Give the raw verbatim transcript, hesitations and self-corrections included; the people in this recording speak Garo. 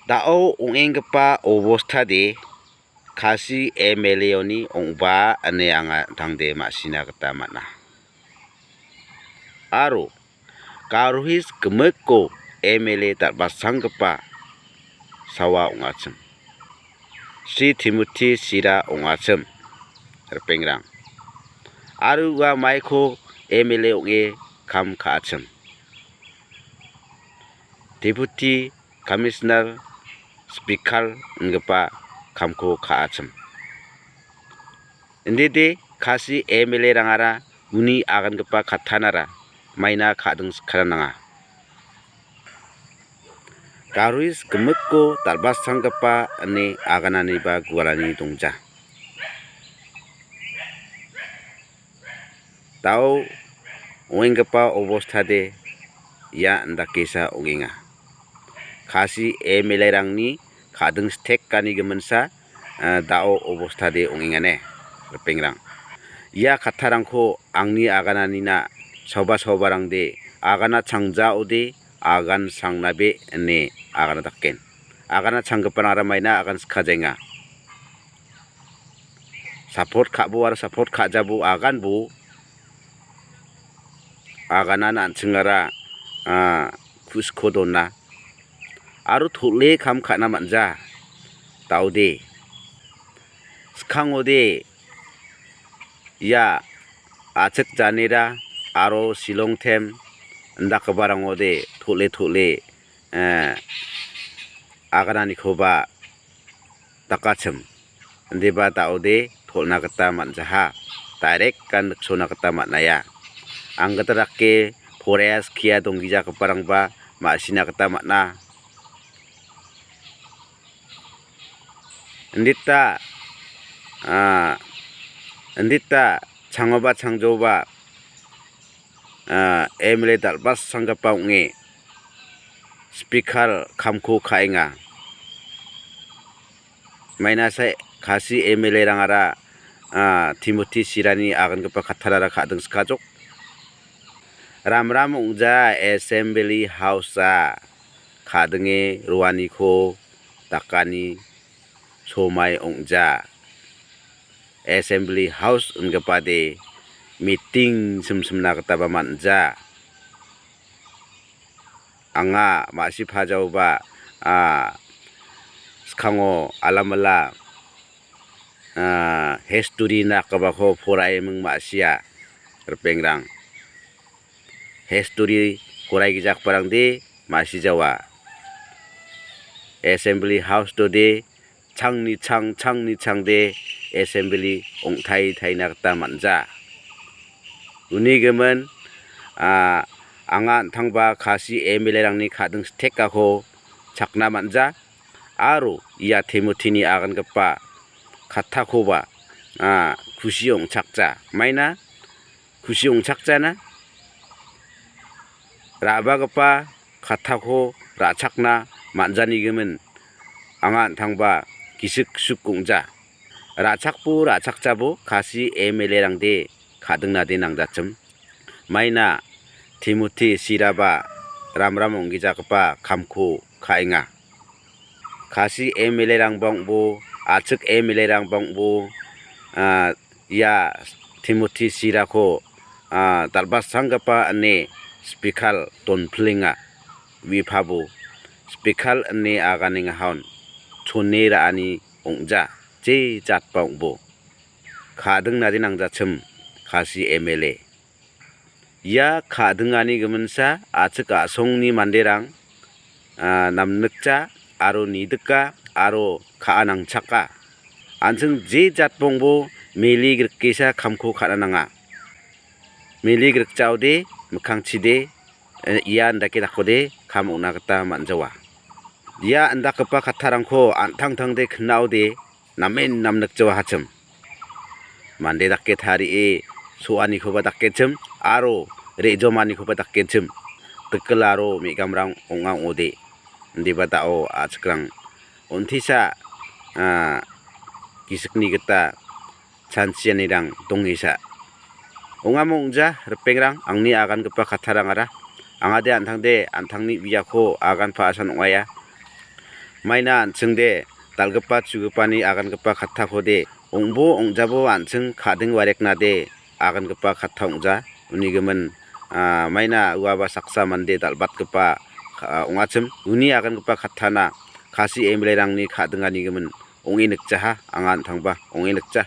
Da·o ong·enggipa obostade Khasi M L A-oni ong·ba ine anga an·tangde ma·sina gita man·a. Aro Garo Hills gimikko M L A dal·basanggipa sawa ong·achim. Sri Timothy Sira ong·achim, ripengrang. Aro ua maiko M L A ong·e kam ka·achim. Deputy Commissioner, Speaker ingipa kamko ka·achim. Indide Khasi M L A-rangara uni agangipa kattanara maina ka·dingskana nanga. Garo Hills gimikko dal·basanggipa ine agananiba gualani dongja. Da·o ong·enggipa obostade ia indakesa ong·enga. Khasi M L A-rangni ka·dingstekani giminsa, eh, da·o obostade ong·engane, ripengrang. Ia kattarangko angni agananina saoba-saobarangde agana changjaode agan sangnabe ine agana daken. Agana changgiparangara maina agan skajaenga. Support ka·bo aro support ka·jabo aganbo agana an·chingara, ah, kusko dona. Aro tole kam ka·na man·ja. Da·ode. Skangode ia A·chik Janera aro Shillong tem indakgiparangode tole tole, eh, agananikoba dakachim. Indiba da·ode tolna gita man·jaha. Direct-an riksona gita man·aia. Anggita dake forest kia donggijagiparangba ma·sina gita man·a. Indita, ah, indita changoba changjoba, ah, M L A dal·basanggipa ong·e speaker kamko ka·enga. Maina sae Khasi M L A-rangara, ah, Timothy Sirani agangipa kattarara ka·dingskajok. Ramram ong·ja Assembly House-a ka·dinge roaniko dakani somai ong·ja. Assembly House ingipade meeting simsimna gitaba man·ja. Anga ma·si pajaoba, ah, skango alamala, ah, history-na akabako poraiming ma·sia, ripengrang. History poraigijagiparangde ma·sijawa. Assembly House-ode changni chang, changni changde Assembly ong·tai taina gita man·ja. Uni gimin, ah, anga an·tangba Khasi M L A-rangni ka·dingstekako chakna man·ja. Aro ia Timothy-ni agangipa kattakoba, ah, kusi ong·chakja. Maina kusi ong·chakjana ra·bagipa kattako ra·chakna man·janigimin anga an·tangba gisik gisik ong·ja. Ra·chakbo ra·chakjabo Khasi M L A-rangde ka·dingnade nangjachim. Maina Timothy Siraba ramram ong·gijagipa kamko ka·enga. Khasi M L A-rangba ong·bo, A·chik M L A-rangba ong·bo, ah, ia Timothy Sirako, ah, dal·basanggipa ine speaker donplenga. Uipabo speaker ine aganengahaon chone ra·ani ong·ja, je jatba ong·bo. Ka·dingnade nangjachim, Khasi M L A. Ia ka·dingani giminsa A·chik A·songni manderang, ah, namnikja aro nidika aro ka·a nangchaka. An·ching je jatbongbo meli grikesa kamko ka·na nanga. Meli grikjaode, mikkangchide, eh, ia indake dakode kam ong·na gita man·jawa. Ia indakgipa kattarangko an·tangtangde knaode namen namnikjawa hachim. Mande dake tarie so·anikoba dakenchim aro re·jomanikoba dakenchim. Dikil aro me·gamrang ong·a ong·ode. Indiba da·o A·chikrang on·tisa, ah, gisikni gita chanchianirang dongesa. Ong·amo ong·ja, ripengrang, angni agangipa kattarangara. Angade an·tangde, an·tangni biako agan pa·asan ong·aia. Maina an·chingde dal·gipa chugipani agangipa kattakode ong·bo ong·jabo an·ching ka·ding wareknade agangipa katta ong·ja. Uni gimin, ah, maina uaba saksa mande dal·batgipa, ah, ong·achim. Uni agangipa kattana Khasi M L A-rangni ka·dingani gimin ong·e nikjaha, anga an·tangba ong·e nikja.